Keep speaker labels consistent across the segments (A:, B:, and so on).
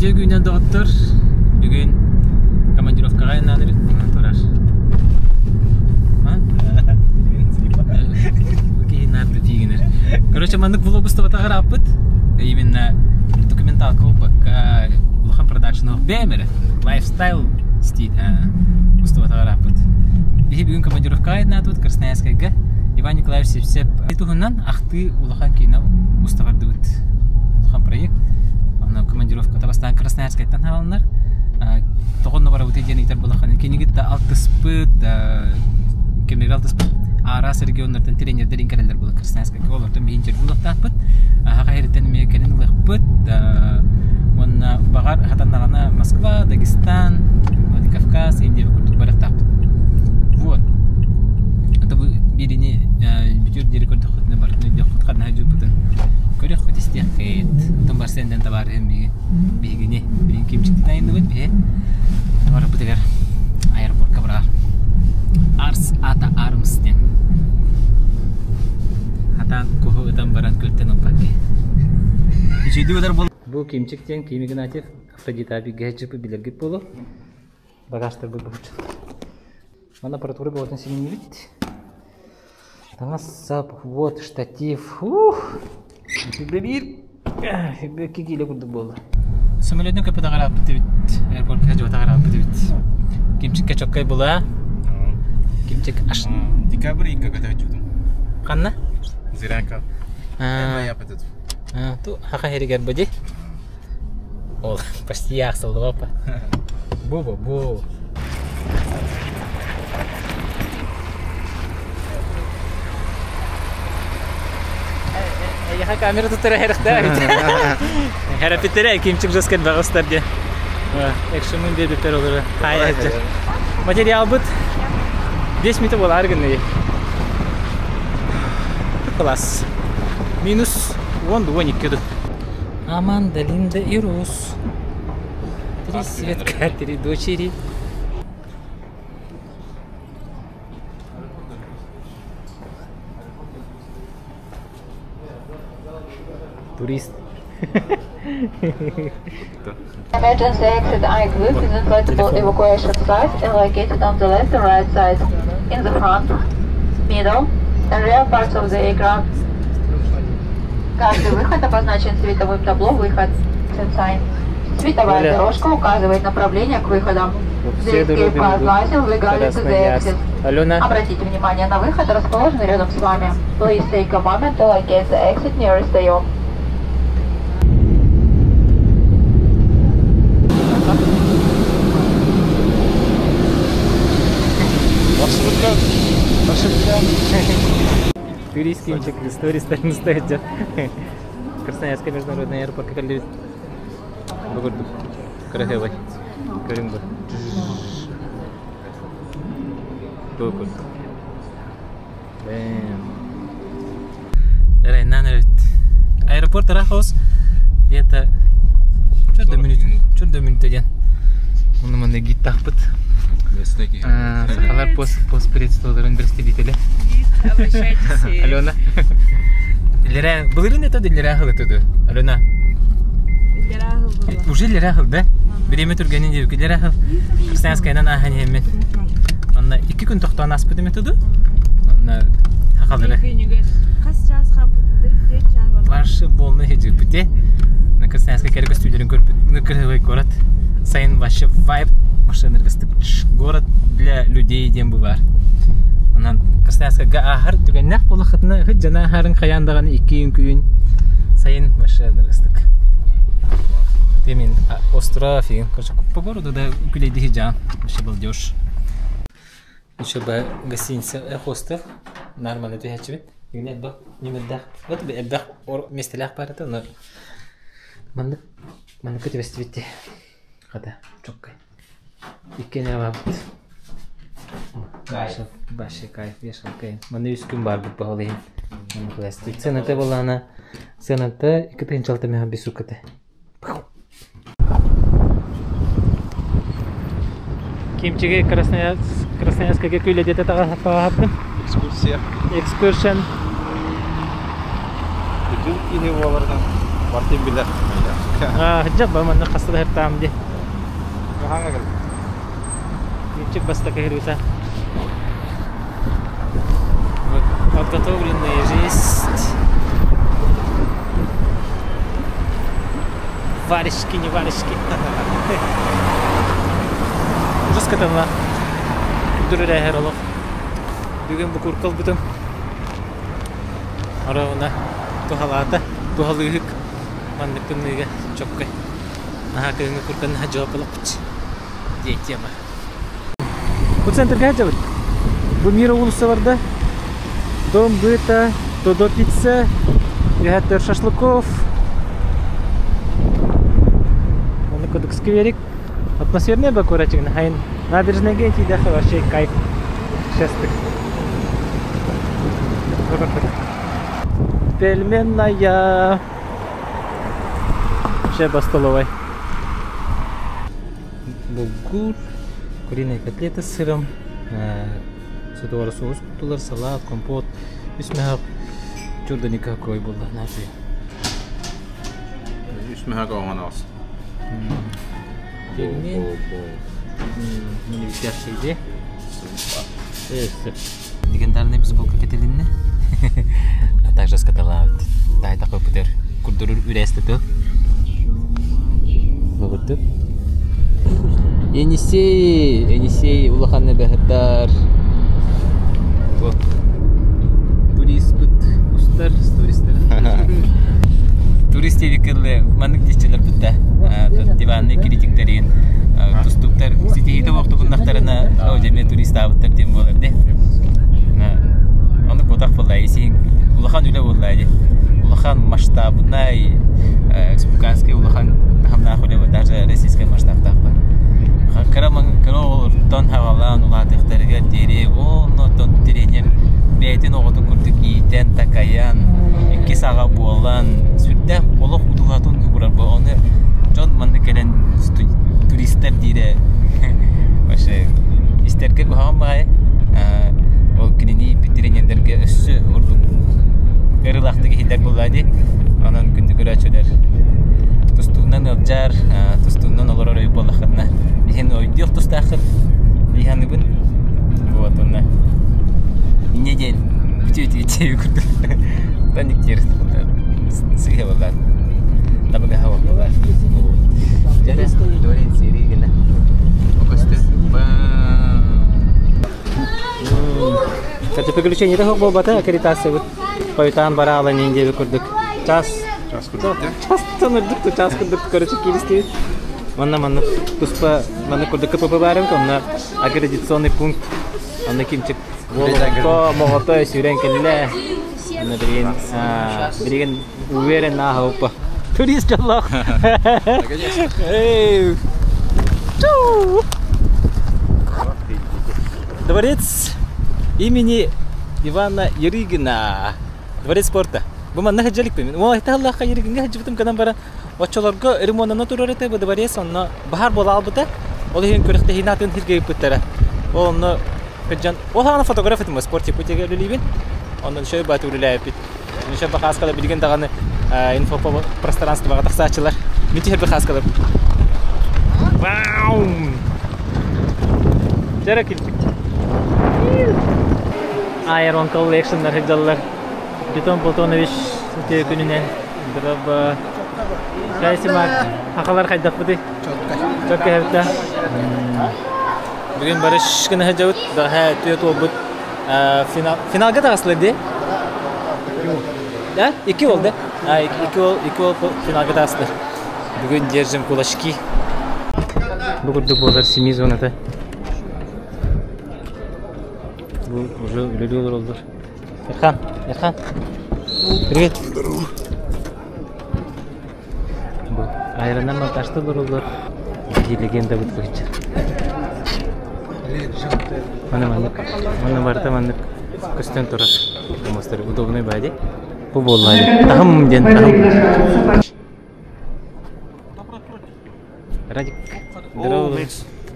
A: Үтүө күнүнэн доҕоттор! Бүгүн командировкаҕа айаннаан турар. Киһи наар тиигинэр. Короче, маннык влог устубатаҕар ааппыт. Именно документалка буолбакка, улахан продакшн бэйэм эрэ. Лайфстайл стиль устубатаҕар ааппыт. Биһи бүгүн командировкаҕа айаннаатыбыт Красноярскайга. Иван Николаевич Сивцев туһунан ахтыы улахан киинэ уста бардыбыт. Улахан проект. Онно командировката бастаан Красноярскайтан хааланнар. Тоҕонно барабыты диэн ыйтар булаханы. Кинигит да алтыспыт, кэмигэр алтыспыт араас регионнартан тренердэр кэлэллэр була Красноярскайга олортон биһи интервью ылыахтаахпыт. Аха иһириттэн эмиэ кэлин ылыахпыт. Уонна баҕар хатаннаҕына Москва, Дагестан, Владикавказ, Индия курдук барыахтаахпыт. Вот. Это бу биирини бүтүөр диэри көрдөххүтүнэ барытын өйдүөххүт ханна дьылбытын көрүөххүт истиэххит. Оттон барса энден табаарыһым биһиги биһигини билин кимчиктин айынныбыт биһи барбытыгар аэропортка барар. Арс ата Армс диэн. Хатаан куһу ытан баран күлтэн ылбакки. Үчүйдүк ытар бол. Бу Кимчик диэн Ким Игнатьев Афродита бигэ билэргит буолуо. Багажтарбыт бу. Манна аппаратура бөҕөтүн симиннибит. Таҥас-сап, вот штатив. Ух! Биир 2 киилэ курдук буолла. Самолетун көпөтөҕөр ааппыт эбит. Аэропортка дьыбатаҕар ааппыт эбит. Кимчиккэ чоккай була. Кимчик аш.
B: Декабрь ыйга көтөөччүтүм.
A: Ханна?
B: Зырянка.
A: Ту хаха хэригэр бу ди. Ол почти яхсыллыбаппа. Бу-бу бу. Эйиэхэ камера туттара хэрэхтээх эбит. Хэрэппиттэрэ кимчик жестко баҕыстар диэн. Экшемин биэрбиттэр олору. Хай Материалбыт 5 минут буолаар гынный. Класс. Минус 10-12 ду. Аманда, Линда и Рус. Три светка, три дочери. Турист.
C: Emergency exit I-Group is inflatable evacuation site and located on the left and right sides, in the front, middle, and rear parts of the aircraft. Каждый выход обозначен световым табло «Выход» sign. Световая
A: Оля.
C: дорожка указывает направление к выходам.
A: Все
C: The
A: дороги
C: escape path
A: ведут
C: lies will
A: в
C: guide to the
A: Красноярск.
C: exit.
A: Алена,
C: Обратите внимание на выход, расположенный рядом с вами. Please take a moment to locate the exit nearest to you.
B: Маршрутка. Маршрутка.
A: турист Кимчик, сторис стоит. Красноярский международный аэропорт кэллибит. Бу курдук. Красивый. Көрүҥ бу. Бу курдук. Бэм. Эрайнан эбит. Аэропорт Рахос где-то чөрдө минут, чөрдө мүнүүтэ диэн. Онно манна гидтаахпыт. Сахалар пост постпредстволарын представителе.
D: Обращайтесь.
A: Алена. Лера, былырын это Лера хылытыды. Алена. Уже Лера хыл, да? Биреме түргенин деп Лера хыл. Красноярскайдан аахан иһэммин. Онно икки күн тохтоон ааспытым этэ Онно хахалары.
D: Хас час хапытты, төрт час бар.
A: Баршы болны хеджипите. На Красноярской кэрэ көстүүлэрин көрбүт. Красивый город. Сайын вообще вайб машиныргастык. Город для людей диэн бу бар. Онон Красноярскайга ааһар түгэннээх буоллаххытына ыһыт дьана ааһарын хайаан даҕаны икки күн сайын вообще ыныргастык. Ты мин остров и короче по городу да күлэйдиһи дьаан вообще балдеж. Еще бы гостиница хостел нормально түһээччибит. Игне элбэх ньүмэрдээх вот элбэх миэстэлээх баар этэ, но маннык манныкка түбэстибит хата чоккай. Иккиэн баабыт. Вообще, вообще кайф, вешалка. Манна үс күн баарбыт баҕал иһин. Цената буоллаҕына, сыаната 2 6 меха бисуката. Кимчиги Красноярск, Красноярскайга күлэдиэтэ таҕаһаппын.
B: Экскурсия.
A: Excursion.
B: Бүтүн киһи буоларынан Мартин билэр.
A: Дьэ, манна хаста да хыртаам дии. Ючик бастакы хырыыта. Вот подготовленная жесть. Варежки, не варежки. Ужас катанла. Күрдүрүрээһэр олох. Бүгүн бу куркал бутум. Оруобуна туһалаата, туһалыыһык маннык тымныыга чоккой. Наһаа кыһыҥҥы куртан наһаа дьуоппалаппыт диэн тема. Бу центрга сылдьабыт. Бу Мира уулусса барда. Дом быта, Тодо пицца, Үһэттэр шашлыков. Оны кудук скверик. Атмосферная бакурачыгын хайын набережныйга тиийдэххэ вообще кайф. Счастье. Пельменная. Вообще по столовой. Булгур, куриные котлеты с сыром, сотовары соус куттулар, салат, компот. Үс мөһөх чурда никакой буолла нафиг.
B: Үс мөһөх оҥонос.
A: Пельмень. Мини Легендарный бейсболка кэтилиннэ. А также скаталаабыт. Таайта көпүтэр курдурur үрээстэтэ. Богуттук. Енисей, Енисей улахан эбэһэттар. Вот. Турист устар, туристер. Турист диэбиккэ маннык диэччилэр бутта. Диванный критиктерин тустуктар ситиһиитэ буохтубуннахтарына оо дьэ туристаабыттар диэн буолар дии. Оннук буотах буолла исиһин улахан үлэ буолла дии. Улахан масштабнай республиканский улахан таһымнаах үлэ даже российскай масштабтаах бар. Кыра кыра оҕолортон хаҕалаан улаатыахтарыгар диэри оннотон тренер бэйэтин оҕотун курдук иитэн такайан иккис аҕа буолан сүрдээх олох удуһатын угурар бу ону дьон манна кэлэн туристар диирэ вообще истэргэ куһаҕан баҕайы ол кинини ииппит тренердэргэ өссө ордук ырылаахтык иһиллэр буоллаа дии онон күндү көрөөччүлэр тустуунан ыалдьар тустуунан олорор өй буоллаххытына иһин ойдуох тустааххыт дии саныыбын вот уонна инньэ диэн бүтүө үтүө курдук таник сыыһа буоллар табыгаһа буоллар дьэ дворец гына Кстати, приключение да буолбата аккредитациябыт хойутаан бара алан диэби курдук час
B: Час курдук.
A: Частан үрдүк час курдук, короче, кииристибит. Манна манна туспа манна курдук КПП баарым, онно аккредитационный пункт. Онно кимчик болото моҕото сүүрэн кэллэ. Онно билигин билигин уверен нааха уппа. Турист дьоллоох. Эй! Дворец имени Ивана Ярыгина. Дворец спорта. Бу манна сылдьалыкпын. Ол айталлаахха Ярыгиҥҥа сылдьыбытым гынан баран, оччолорго ремоннана турар этэ бу дворец, онно баһаар буола албыта. Ол иһин күрэхтэһиини атын сиргэ ыыппыттара. Ол онно кырдьан, ол саҕана фотограф этим, спорт Якутияга үлэлиибин. Онон шөй баат үлэлээбиппит. Еще бахааскала билигин даҕаны инфопространствоҕа тахсааччылар. Мин түһэр бахааскалар. Вау! Дьэрэ килбик. Iron Collection'lar сылдьаллар. Бетон Платонович үтүө күнүнэн. Драба. Кайсимак. Хахалар хайдахпытый? Чөккө хэбитэ. Бүгүн барыш гына сылдьабыт. Бэҕэһээ түө туолбут финал финалга таҕыстылар дии. Да? Икки ол да? А, икки ол, икки ол финалга таҕыстылар. Бүгүн держим кулачки. Бу курдук буолар семи зоната. Бу уже үлэлии олороллор. Эрхан, Эрхан. Привет. Бу айраннар монтажта олороллор. Биһи легенда быт быһычча. Маны маннык, маны барыта маннык көстөн турар. Мостар удобный бади. Бу буолла таһым диэн таһым. Радик, здорово.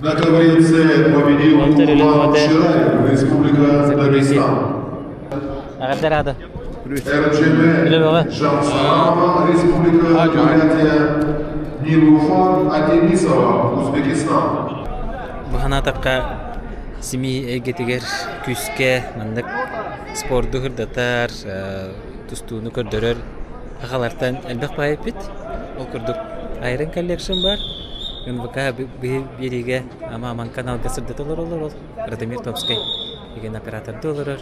E: На конференции победил Улан Шираев, Республика Дагестан.
A: Эҕэрдэ рада.
E: РЧБ Жамсаранова, Республика Бурятия. Нилуфар Атемисова, Узбекистан.
A: Бу санаатахха симии эйгэтигэр күүскэ маннык спорду сырдатар, тустууну көрдөрөр сахалартан элбэх баайыппыт. Ол курдук Iron Collection баар. НВК биэриигэ Ама Аман каналга сырдата олороллор ол Радомир Томскай деген операторда олорор.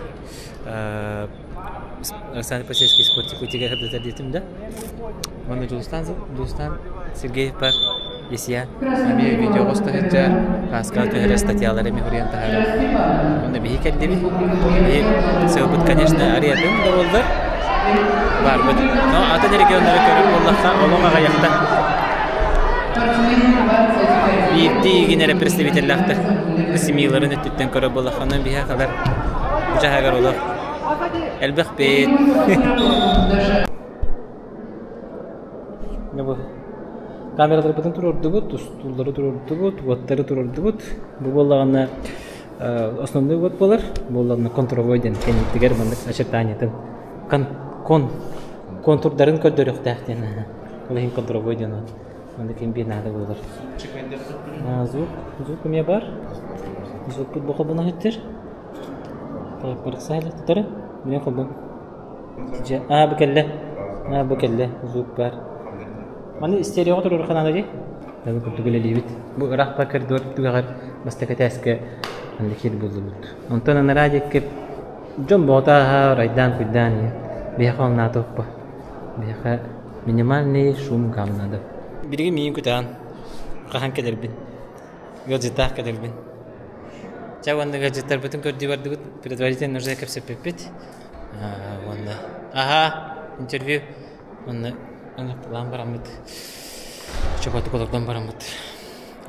A: Александр Посельский спортик утига сырдатар диэтим да. Уонна Дьулустаан Дьулустаан Сергеев бар Есия эмиэ видео оҕосто сылдьар, Паскал түһэрэр статьялары эмиэ суруйан таһаарар. Уонна биһи кэллибит. Биһи сыалбыт, конечно, арыйатын да буоллар баарбыт. Но атын регионнары көрөр буоллахха, олох аҕыйахта. Биирдии игин эрэ представителлээхтэр семьяларын өттүттэн көрөр буоллахха, онон биһи халар бу чаһыгар олох элбэхпит. Камераларбытын туруордубут, устууллары туруордубут, уоттары туруордубут. Бу буоллаҕына основной уот буолар, буоллаҕына контровой диэн кэнниттигэр маннык очертаниетын кон контурдарын көрдөрүөхтээх диэн ол иһин контровой диэн маннык ким биир наада буолар. Звук, звук эмиэ бар. Звукпут бу холбоно иһиттир. Тутары, мен холбон. Дьэ, аа бу кэллэ. Аа бу кэллэ. Звук баар. Маны стереоҕа туруору наада дии. Бу курдук үлэлиибит. Бу ыраах ба коридор түгэҕэр бастакы этээскэ манна киир буллубут. Онтон анараа диэки дьон боҕотааһа райдаан-куйдаан биһиэхэ ол наада Биһиэхэ минимальный шум гам надо. Билигин миигин күтэҕин. Хаһан кэлэрбин. Ыалдьыттаах кэлэрбин. Чэ уонна ыалдьыттарбытын көрдүү бардыбыт. Предварительно уже кэпсэппиппит. Уонна аһаа интервью уонна ылан бараммыт чопотук олордон бараммыт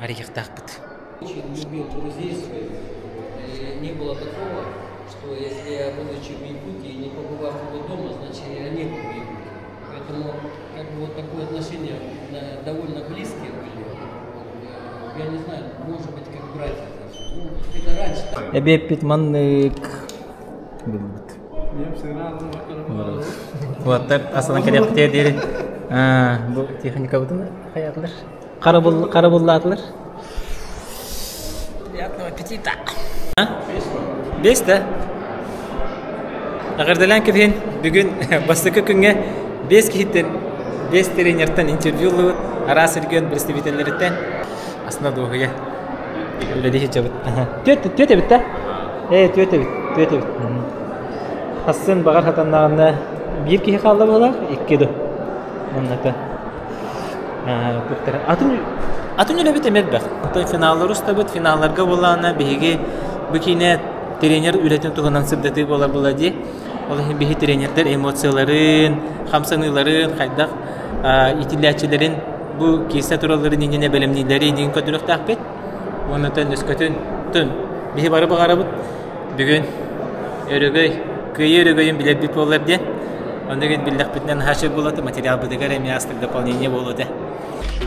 A: арыйыахтаахпыт.
F: Очень любил друзей своих. И не было такого, что если я, будучи в Якутии, не побывав у него дома, значит я не был в Якутии. Поэтому как бы вот такое отношение довольно близкие были. Вот, я не знаю, может быть, как братья даже. Ну, это раньше.
A: Эбиэппит маннык булбут. Уоттар асынан кэлиэхтиэ диэри бу техникабытын хайаатылар? Харабыллаатылар. Приятного аппетита! Бес да? Эҕэрдэлээн кэбиһин бүгүн бастакы күҥҥэ бес киһиттэн, бес тренертэн интервью ыллыбыт араас регион представителлэриттэн астына дуоһуйа үлэлии сылдьабыт. Түөрт түөрт эбит да? Ээ түөрт эбит, түөрт эбит. Хассын баҕар хатаннаҕына биир киһи хаалла буолар, икки ду. Онната Атын атын үлэбит эмиэ элбэх. Оттон финаллары устабыт, финалларга буоллаҕына биһиги бу киинэ тренер үлэтин туһунан сырдатыы буолар буолла дии. Ол иһин биһи тренердэр эмоцияларын, хамсаныыларын, хайдах иитиллээччилэрин бу киирсэ туралларын иннинэ бэлэмнииллэрин иһин көрдөрүөхтээхпит. Уонна өскөтүн тын биһи бары баҕарабыт бүгүн өрөгөй, кыайыы өрөгөйүн билэрбит буоллар диэн. Онно биллэхпитинэн наһаа буолата, материалбытыгар эмиэ астык дополнение буолуо этэ.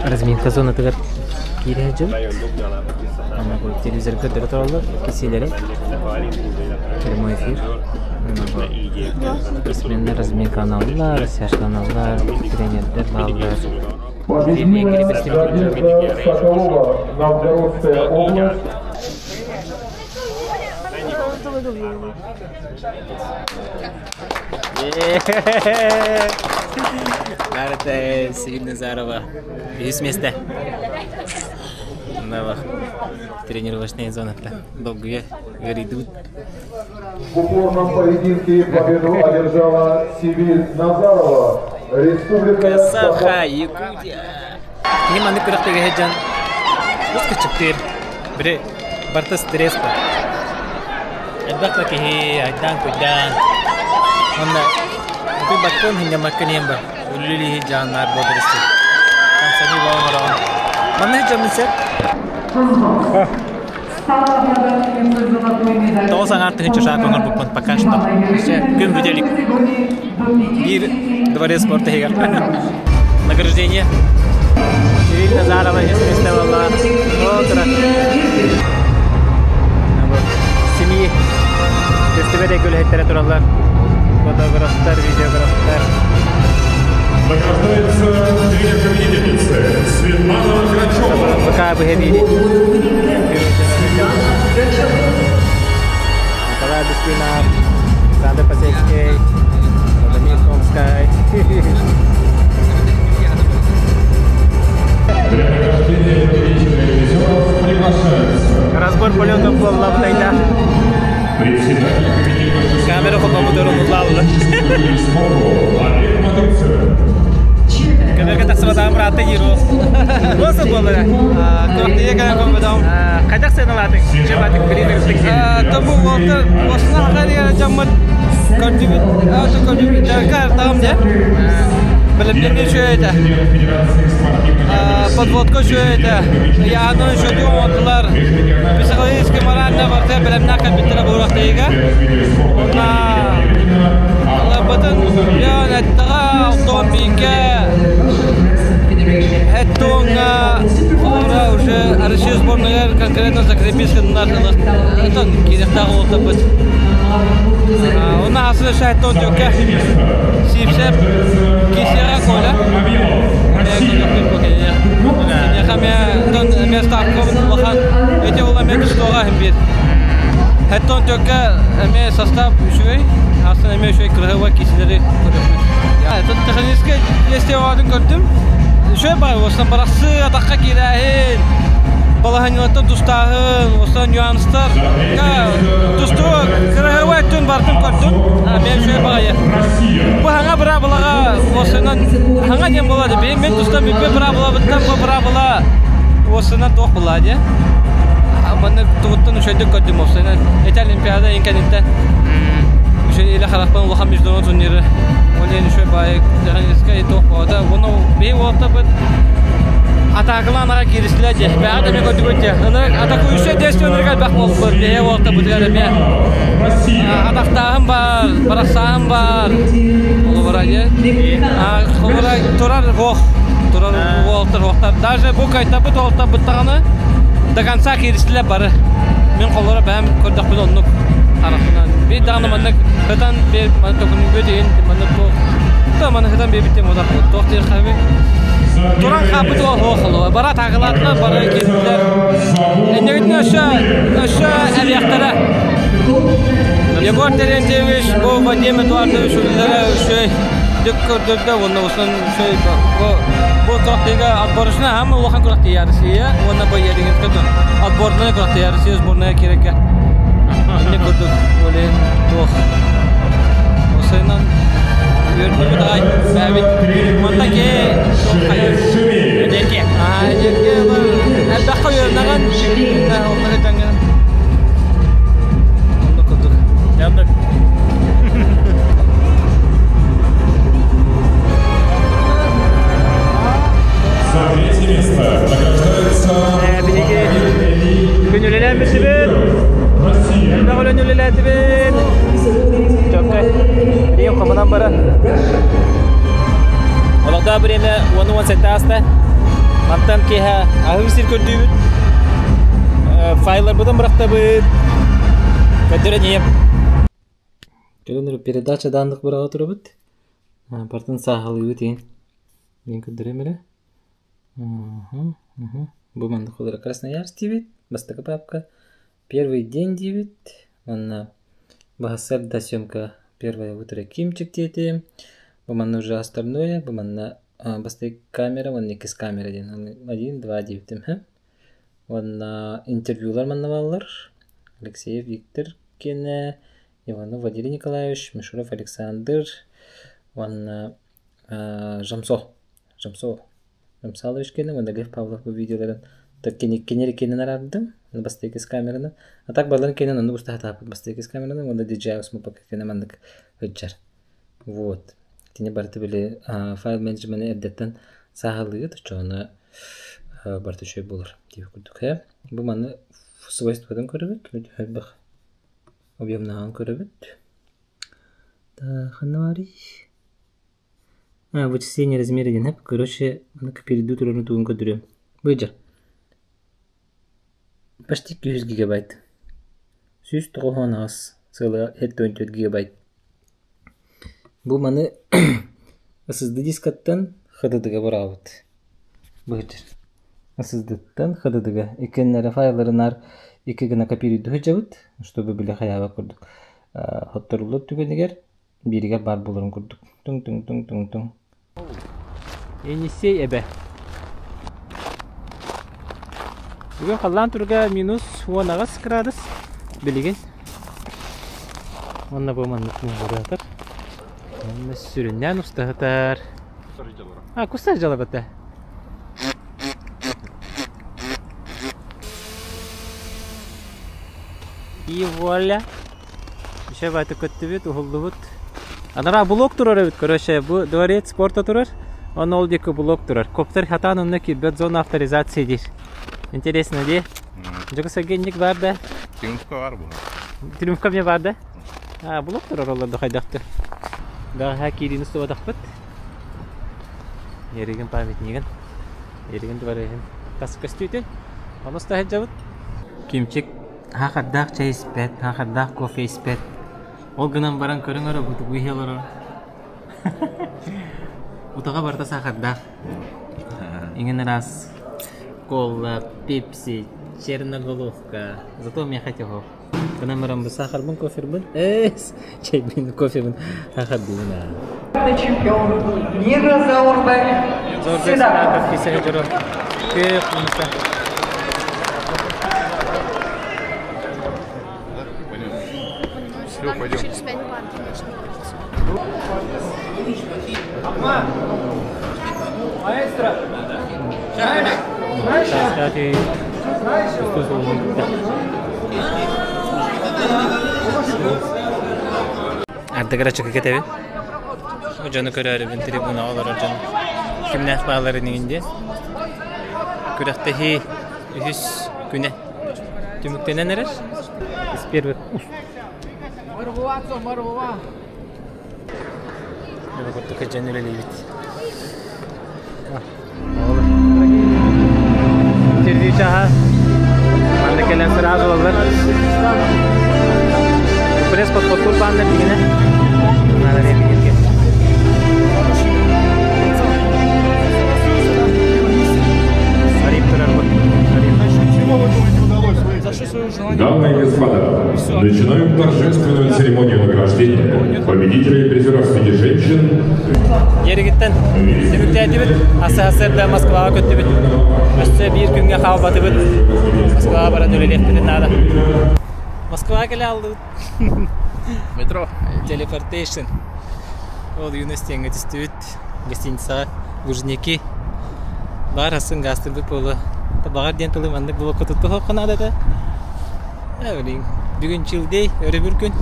A: Разминка зонатыгар киирэ сылдьабыт. Телевизорга көрдөрө тураллар, кисиэлэри. Прямой эфир. Спортсменнар разминкаланаллар, растяжкаланаллар, тренердэр бааллар.
E: Победила Надежда Соколова, Новгородская область.
A: Баарыта Севиль Назарова. Үһүс миэстэ. Тренировочная зоната. Долгуйа ыарыйдыбыт.
E: В упорном поединке победу одержала Севиль Назарова, Республика
A: Саха, Якутия. Кини маннык күрэхтэһэ дьон ус кычыктыыр. Бири барыта стресс бар. Элбэх да киһи айдаан-куйдаан. Уонна баккын хиннэммаккын иһэн бар. Үлүлү дьааннаар буолар Хамсаныы баҕа оҥороҕун. Манна дьоммун сеп. Тоҕус аҥаар тыһыынча шаг оҥорбуппун пока что. Күн бүтэ илик. Биир дворец спорта иһигэр. Награждение. Севиль Назарова үс буолла. О, Семьи көстүбэт үлэһиттэрэ тураллар. Фотографтар, видеографтар.
E: Награждается тренер победительницы Светлана Грачева.
A: Пока бы Николай Бескинов, Александр Посельский, Владимир Томскай.
E: Для награждения победителей призеров приглашаются
A: Разбор полета буолла бутайда.
E: председатель комитета
A: Камера холбоммутугар умуллааллар.
E: спорту Олег Матыцин,
A: Камерга тахсыбатаҕым быраатта диир ол. Туох буолла?
F: Күрэхтэһиигэ кэлэн көрбөтөҕүм.
A: Хайдах сыаналаатыҥ? Чебатык билин
F: Тобу уолтар осына хахарыгара дьоммут көрдүбүт, көрдүбүт картаҕым дьэ. Бэлэмнэнии үчүгэй этэ. Подводка үчүгэй этэ. Ыйааһынын үчүгэйдик оҥордулар. Психологически морально барыта бэлэмнээх кэлбиттэрэ бу күрэхтэһиигэ. Уонна Аларбытын Леон эттэҕэ алтан бииргэ Эттуоҥҥа холобура уже Россия сборныгар конкретно закрепиться ылыахтан киириэхтээх уолаттарбыт. Онно асын өссө эттуон түөккэ Сиипсэп Кисиэҕэ Коля Киниэхэ эмиэ эмиэ ставкабыт улахан ити ол эмиэ тустуоҕа иһин биир. Эттуон түөккэ эмиэ состав үчүгэй, асын эмиэ үчүгэй кыраһыабай киисилэри көрөбүт. Тут техническэй действияларын көрдүм. Үчүгэй баҕайы уостан барахсыы атахха киирээһин, балаһанньалартан тустааһын, уостан нюанстар. Тустуу кыраһыабай өттүн барытын көрдүм. Эмиэ үчүгэй баҕайы. Бу хаҥа быраабылаҕа уостанан хаҥа диэн буолла дии. Мин тустан бүппүт быраабылабыттан бу быраабыла уостанан туох буолла дии. Маннык тугуттан үчүгэйдик көрдүм уопсайынан. Ити Олимпиада иһин кэнниттэн үчүгэй илэ харахпын улахан международный турниры ол иһин үчүгэй баайы техническэй туох буолта. Уонна биһи уолаттарбыт атаакалаан аҕай кииристилэр дии. Бэҕэ да эмиэ көрдүбүт дии. Ынырык атакующай действие ынырык элбэх буолбут. Биһи уолаттарбытыгар эмиэ атахтааһын баар, барахсааһын баар. Холобура дии. Холобура турар ох турар уолаттар уохтар. Даже бу кайтарбыт уолаттарбыт даҕаны до конца кииристилэр бары. Мин холоро бэйэм көрдөхпүнэ оннук харахпынан. Биир даҕаны маннык ытан биэр маннык төкүнүгүт иһин маннык туох да маннык ытан биэрбиттим одах туох диир хаби туран хааппыт уол холо бара атаакалаатылар бары киирдилэр иннигитин өссө өссө эриэхтэрэ Егор Терентьевич бу Вадим Эдуардович үлэлэрэ үчүгэй дик көрдөрдө уонна усан үчүгэй бу бу күрэхтэһиигэ отборочная аама улахан күрэхтэһии Россия уонна бу Ерегинскэ отборная күрэхтэһии Россия сборная киирэргэ инник курдук олен туох осайынан үөрдүбүт аҕай бэйэбит манна ки хайыр
A: Эдерге.
F: Аа эдерге элбэххэ үөрэнэҕин онно дьаҥҥа оннук курдук
A: Оннук.
E: За третье место награждается
A: Биһиги бүгүн үлэлээн бүттүбүт.
E: Россия.
A: Элбэх үлэни үлэлээтибит. Чөккө. Билигин хомунан баран. Олохтоох бириэмэ 10-17 ааста. Мантан киэһэ аһыы сир көрдүүбүт. Файларбытын бырахтабыт. Көрдөрөн ийэм. Кэлэн передача дааннык быраҕа турабыт. Бартын сааһылыыбыт иһин. Мин көрдөрөм эрэ. Бу маннык олоро Красноярск диибит, бастакы папка. Первый день диибит. Уонна баһассар да съемка первое утро Кимчик диэтим. Бу манна уже остальное, бу манна бастакы камера уонна иккис камера диэн. Один, два диэбитим. Уонна интервьюлар манна бааллар. Алексеев Виктор киэнэ, Иванов Валерий Николаевич, Мишуров Александр уонна Жамсо. Жамсо Жамсалович киэнэ уонна Лев Павлов бу видеоларын кинилэр иккиэнин араардым бастакы камераны. А так баларын киэнин оннук уста сатаабыт бастакы камераны уонна DJI Osmo Pocket киэнэ маннык сылдьар. Вот. Итини барыта били файл менеджмени эрдэттэн сааһылыыгыт, оччоҕуна барыта үчүгэй буолар диэбит курдук. Бу маны свойствотын көрөбүт, элбэх объемнаһан көрөбүт. Ханна баарый? А, вычисление размера диэн Короче, перейду турарын тугун көрдөрүөм. Быдьар. Почти 200 гигабайт. 198 целых 74 гигабайт. Бу маны SSD дискаттан HDD-га быраабыт. Быһычыр. SSD-ттан HDD-га иккиэннэрэ файлларын наар икки гына копируйду сылдьабыт, чтобы били хайаабат курдук. Хотторуллар түгэнигэр бииригэр баар буоларын курдук. Туҥ-туҥ-туҥ-туҥ-туҥ. Енисей эбэ. Бүгүн халлаан туруга минус 18 градус билигин. Уонна бу маннык муҥуратар. Уонна сүрүннээн устаһытар. А, кустар дьалабата. И вуаля. Еще баты көттүбүт, уһуллубут. Анараа блок турар эбит, короче, бу дворец спорта турар, он ол диэки блок турар. Коптер хатаан онно киирбэт зона авторизации диир. Интересно дии? Дьокусайга инник бар да?
B: Триумфка бар бу.
A: Триумфка мне бар да? А, блок турар олорду хайдахты. Бэҕэһээ киириини устубатахпыт. Еригин памятнигын. Еригин дворегин тас көстүүтүн. Ону уста сылдьабыт. Кимчик Саахардаах чэй испэт, саахардаах кофе испэт. Ол гынан баран көрүҥ эрэ бутугу иһэ олорор. Утаҕа барыта саахардаах. Иҥин араас кола, пепси, черноголовка. Зато миэхэ тихо. Гынан баран бу саахарбын, кофербын, эс, чэйбин, кофебын саахардыыбын аа.
G: Чемпион мира Заурбек
A: Заурбек
G: Сидаков.
A: Сидаков кисэһэ дьоро күөх муста.
B: Все, пойдем.
D: Через 5 банки начнем.
A: Кстати, Ардыгар ачыкы кэтэбин. Дьону көрөөрүбүн трибунаҕа олорор дьон кимнээх баалларын иҥин диэн. Күрэхтэһии үһүс күнэ түмүктэнэн эрэр. Из первых уст. Курдук дьон үлэлиибит. Интервью чаһа. Манна кэлэн сразу ылаллар. Пресс подпоттуур бааннар дигинэ. Ариф турар бу.
E: Дамы и господа, начинаем торжественную церемонию награждения победителей и призеров среди женщин.
A: Еригиттэн түмүктээтибит, СССР Москваҕа көттүбүт. Өссө биир күҥҥэ хаалбатыбыт. Москваҕа баран үлэлиэхпитин наада. Москваҕа кэлэ алдыбыт.
B: Метро.
A: Телепортейшн. Ол юность диэҥҥэ түстүбүт. Гостиницаҕа Лужники баар асын гаастырбыт буолуо. Баҕар диэн тылы маннык блокка туттуһуохха наада этэ. Блин, бүгүн chill day, өрөбүл күн.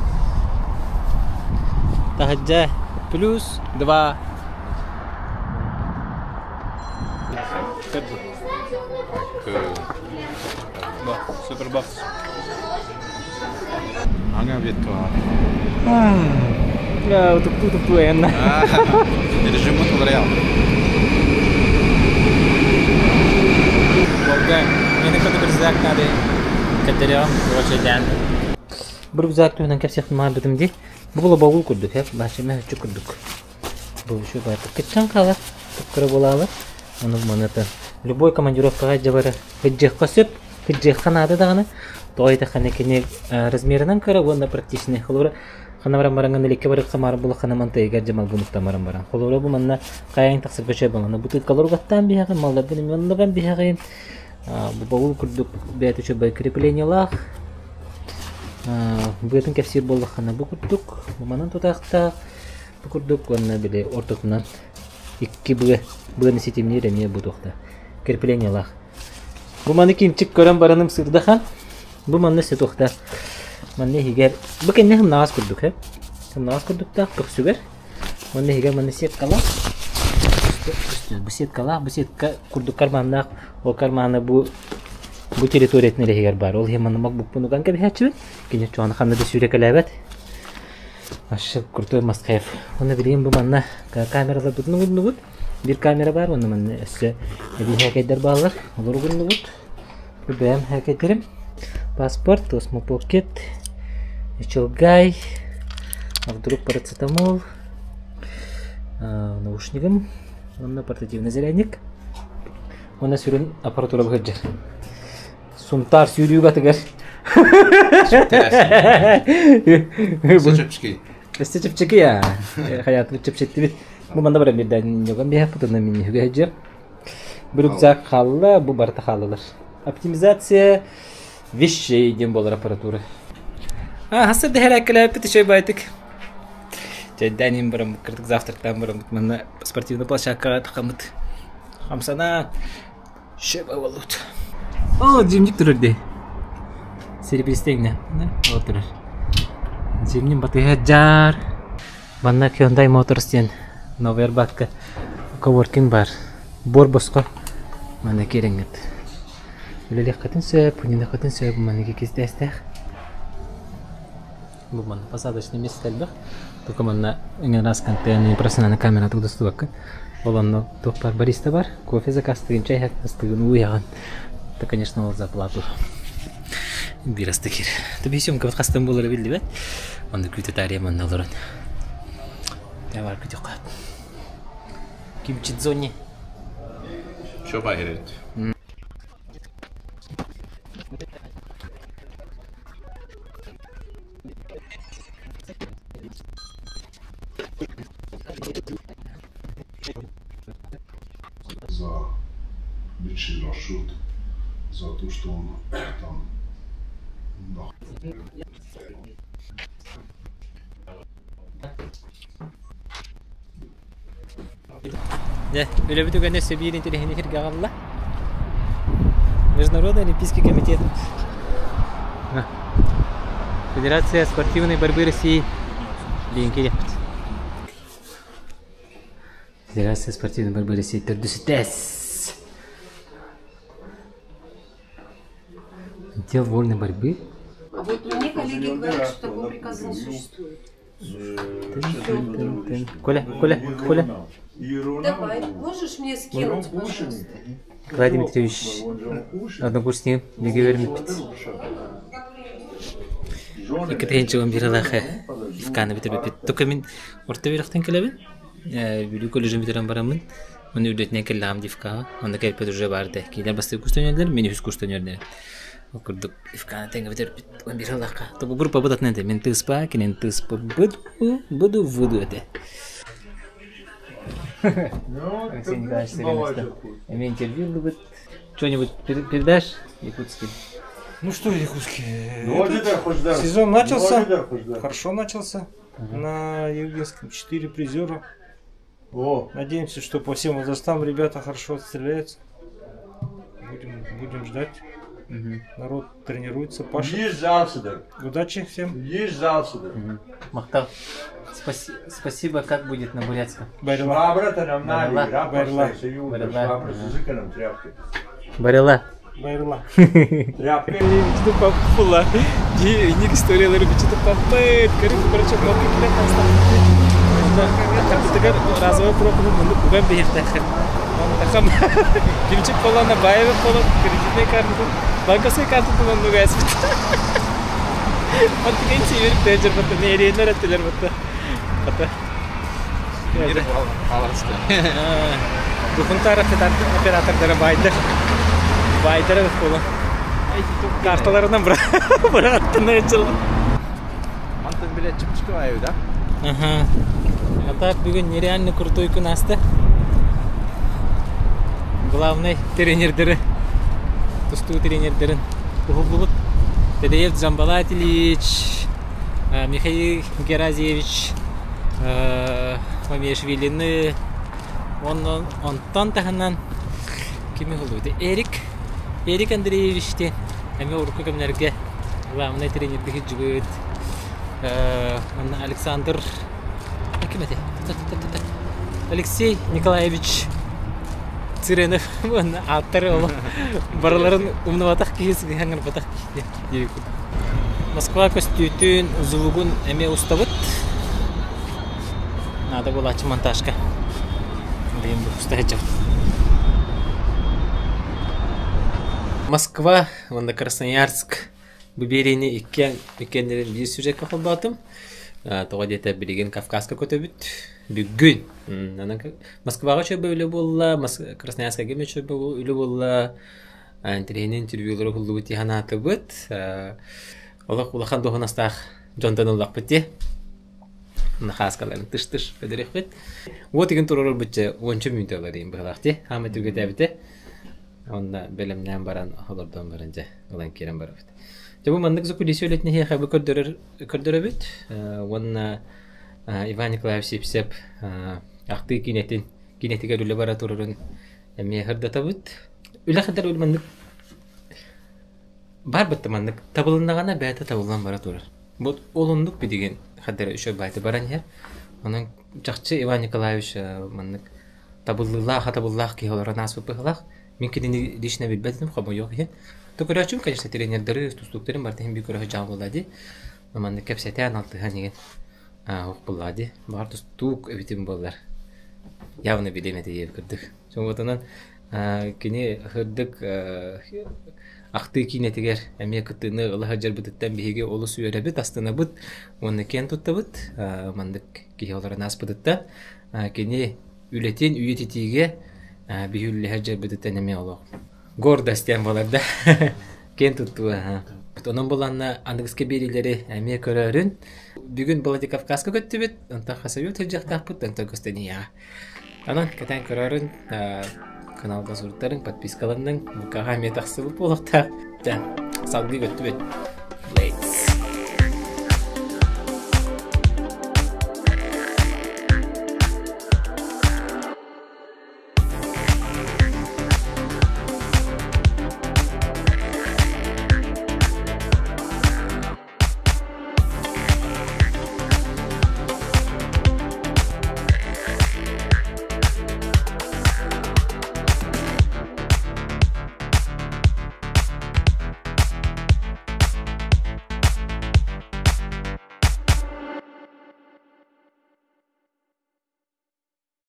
A: Таһырдьа плюс два.
B: Супербакс. Anga ветва.
A: Утуктуу-утуктуу айанна.
B: Режим Battle
A: Волга, мени көтө рюкзак надо. Кэддериэҕим, короче, дээн. Бу рюкзак туһунан кэпсиэхпин баҕарбытым дии. Бу була курдук, э, баачыма өччү курдук. Бу үчүгэй баҕайытык кыччаан хаалар, кыра буолаалар. Ону маныта любой командировкаҕа дьэ кыдьыахха сөп, кыдьыахха наада даҕаны. Тоҕо диэтэххинэ кини размерынан кыра уонна практичный. Холобура, хана баран бараҥҥын иликкэ барыахха маары булаххына мантыйыгар дьэ малгын уктан баран баран. Холобура бу манна хайаан тахсарга үчүгэй буолла. Бутылкалар угаттаан биһэҕин, малларгын эмиэ оннуган биһэҕин. Бу баул курдук бэйэтэ үчүгэй креплениелаах. Быатын кэпсиир буоллаххына бу курдук, бу манан тутаахтаах, бу курдук уонна били ортотунан икки быа быаны ситимниир эмиэ бу туохта креплениелаах. Бу маны кимчик көрөн бараным сырдахан бу манна се туохта манна иһигэр бу кэннэ хымнаҕас курдук э хымнаҕас курдуктаах көхсүгэр уонна иһигэр манна сеткалаах бу сеткалаах бу сетка курдук карманнаах ол кармана бу бу территориятын эрэ иһигэр баар ол иһин манна макбукпун уган кэбиһээччибин кини чуона ханна да сүүрэкэлээбэт Вообще крутой must-have. Уонна билигин бу манна камераларбытын угуннубут. Биир камера баар уонна манна өссө эбии хээкэйдэр бааллар. Олору угуннубут. Бу бэйэм хээкэйдэрим. Паспорт, осмопокет, чылгай, а вдруг парацетамол. Наушнигым уонна портативный зарядник. Уонна сүрүн аппаратура сылдьар. Сунтаар сүүрүүг атыгар.
B: Чэпчэки.
A: Өссө чэпчэки я. Хаятыбыт чэпчэттибит. Бу манна баран биирдэ ньогон биһэппит уонна минньүһүгэ сылдьар. Бу рюкзак хаалла, бу барыта хааллылар. Оптимизация вещей диэн буолар аппаратура. А, хасыр дэһэрээккэлээппит үчүгэй байтык. Чэйдээн иһин бараммыт, кырдык завтрактаан бараммыт манна спортивный площадкаҕа тахаммыт. Хамсана шөбө боллут. О, зимник турар дии. Серебристый ол турар. Зимним батыһа дьаар. Манна Hyundai Motors диэн Новый Арбатка коворкинг бар. Буор босхо. Манна киирэҥҥит. Үлэлиэххитин сөп, пунньунуоххутун сөп, манна кистээстээх. Бу манна посадочный место элбэх. Только манна иҥэн раз контейнер профессиональный камера тугдастыбакка. Ол онно туох бар бариста бар, кофе заказтыгын, чай астыгын, уу иһэҕин. Это, конечно, ол за плату. Биир астык кир. Тэби съемкабыт хастан буолара биллибэт. Онно күүтэ таарыйа манна олорон. Бар күтүөххэ. Кимчидзони.
B: Что байрет?
H: За личный расчет, за то, что он там
A: Дьэ, үлэбит үгэнэ өссө биир интэриэһинэй сиргэ аҕалла. Международный олимпийский комитет. Федерация спортивной борьбы России диэн киириэхпит. Федерация спортивной борьбы России төрдүс этээс. Отдел вольной борьбы.
D: А вот мне коллеги говорят, что такого приказа не существует.
A: Коля, Коля, Коля.
D: Давай, можешь мне скинуть, пожалуйста?
A: Николай Дмитриевич, однокурсник, бигэ үөрэммиппит. Икки биралаах ИФК-ны бүтэрбиппит. Только мин орто үөрэхтэн кэлэбин. Бүлүү колледжын бүтэрэн бараммын. Оны үрдэтинэн кэллэҕим ИФК-ҕа. Онно кэлбит уже баар этэ. Киилэр бастакы курстан үөрдүлэр, мин үһүс курстан үөрдүм. Ол курдук ИФК-ны тэҥҥэ бүтэрбит. Он биралаахха. Тобу группабыт атын этэ. Мин тыыспа, кинин тыыспа буду буду этэ. Алексей Николаевич Эмиэ интервью ыллыбыт. Что-нибудь передашь якутский?
I: Ну что, якутский? Сезон начался, хорошо начался. На Югинском 4 призера. Надеемся, что по всем возрастам ребята хорошо отстреляются. Будем, будем ждать. Народ тренируется, пашет. Удачи всем.
A: Махтал. Спасибо, как будет на бурятском?
I: Баярлалаа.
A: Баярлалаа. Баярлалаа.
I: Баярлалаа.
A: Папула. Ник историялары бичити папыт. Короче, разовой пробы муну уган бейхтахыр. Тахам кимчик полана баевы полон кредитный карту, банковской карту туман нугайс. Мантыкен сиверик тежер бата, неренер аттелер бата. Бата. Духунтар оператордара байдар. Байдар болон. Карталарынан быраттын жыл.
B: Мантан билет чыпчык айы, да?
A: Ага. А так бүгүн нереально крутой күн асты. Главный тренердери, тустуу тренердерин уһуллубут. Тедеев Джамбалат Ильич, Михаил Геразиевич Мамиашвилины, онтон таһынан кими уһуллубут? Эрик, Эрик Андреевич диэн эмиэ урукку кэмнэргэ главный тренердиги дьүгүт. Александр ким этэй? Алексей Николаевич Цыренов уонна ааттары олох барыларын умнубатах киһи сыһыҥырбатах киһи Москва көстүүтүн звугун эмиэ устабыт. Надо буолааччы монтажка. Билигин бу уста сылдьабыт. Москва уонна Красноярск бу биэриини иккиэн иккиэннэрин биир сюжекка холбоотум. Тоҕо диэтэ билигин Кавказка көтөбүт. Бүгүн. Онон Москваҕа үчүгэй үлэ буолла, Красноярскайга эмиэ үчүгэй үлэ буолла. Интэриэһинэй интервьюлары уһуллубут дии санаатыбыт. Олох улахан дуоһунастаах дьонтон ыллахпыт дии. Нахааскаларын тыш-тыш көдөрүөхпүт. Уот игин туруорбут дьэ уонча мүнүүтэ ылар диэн быһалаах дии. Хаама түргэтээбитэ. Онно бэлэмнээн баран, олордон баран дьэ ылан киирэн барабыт. Дьэ бу маннык закулисье үлэтин эһиэхэ бу көрдөрөр көрдөрөбүт. Уонна Иван Николаевич Сипсеп ахтыы киинэтин киинэтигэр үлэ бара турарын эмиэ сырдатабыт. Үлэ хатар маннык бар бытта маннык табылыннаҕына бэйэтэ табыллан бара турар. Бу ол оннук билигин хадара үчүгэй баайты баран иһэр. Онон чахчы Иван Николаевич маннык табыллыылаах хатабыллаах киһи олорон ааспыт быһыылаах. Мин кинини лично билбэт этим, хомойуох иһин. То көрөөччүм, конечно, тренердары, тустууктарын барытын иһин биир көрө дьаал буолла дии. Маннык кэпсэтэн, алтыһан иһин ох буолла дии. Баҕар тустуук эбитим буоллар. Явно билиэм этэ диэбит курдук. Чоҥотунан кини сырдык ахтыы киинэтигэр эмиэ кыттыыны ыла сылдьарбытыттан биһиги олус үөрэбит, астынабыт уонна киэн туттабыт. Маннык киһи олорон ааспытыттан кини үлэтин үйэтитиигэ биһи үллэһэр дьарбытыттан эмиэ олох гордость диэн буолар да киэн туттуу. Онон буланна аныгыскы биэриилэри эмиэ көрөөрүн. Бүгүн Владикавказка көттүбүт, онтон Хасавюрт сылдьыахтаахпыт, онтон Костенияҕа. Онон кэтээн көрөөрүн, каналга суруттарыҥ, подпискаланныҥ, букаҕа эмиэ тахсыбыт буолуохтаах. Салгыы көттүбүт.